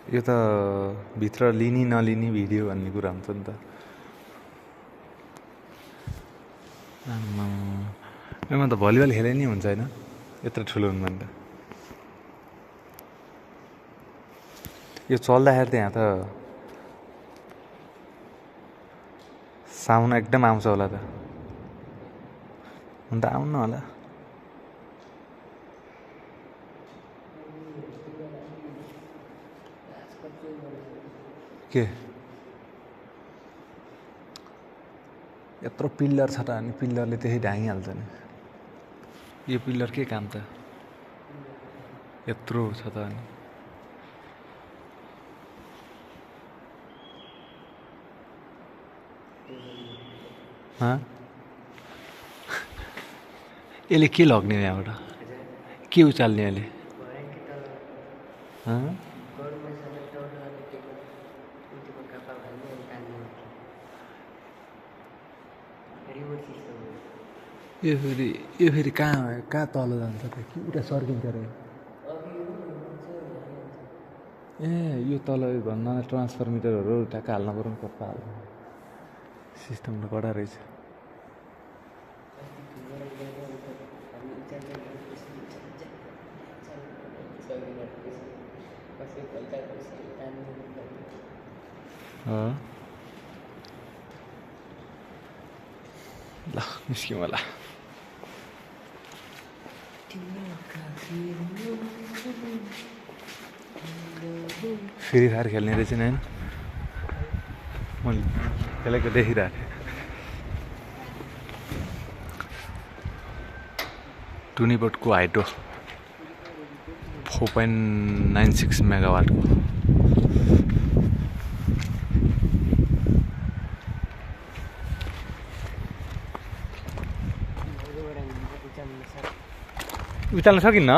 यो त भित्र लिने नलिने भिडियो भन्ने कुरा हुन्छ नि त। यसमा त भलिबल खेले नि हुन्छ होइन, यत्रो ठुलो हुनु भने त। यो चल्दाखेरि त यहाँ त साउन्ड एकदम आउँछ होला त, अन्त आउनु होला। के यत्रो पिल्लर छ त, अनि पिल्लरले त्यही ढाकिहाल्छ नि। यो पिल्लर के काम त, यत्रो छ त अनि। यसले के लग्ने यहाँबाट, के उचाल्ने यसले? यो फेरि कहाँ तल जान्छ त, कि उता सर्किन्छ र? ए यो तल भन्न ट्रान्सफर्मिटरहरू ट्याक्क हाल्न पर्यो नि, कता हाल्नु सिस्टम त कडा रहेछ। ल निस्क्यौँ होला। फ्री फायर खेल्ने रहेछ नि होइन, मैले खेलेको देखिरहेको थिएँ। टुनिबोटको हाइड्रो 4.96 मेगावाटको। उचाल्न सकिन्न?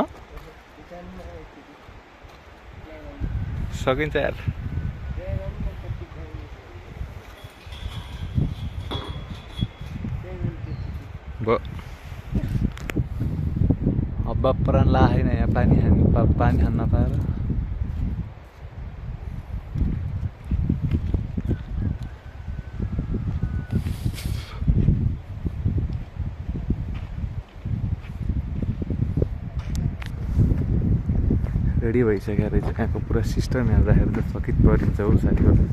सकिन्छ यार। हब्बा प्राण लागेन यहाँ पानी खान नपाएर। रेडी भइसकेको रहेछ यहाँको पुरा सिस्टम हेर्दाखेरि त चकित परिन्छ ऊ साथीहरू।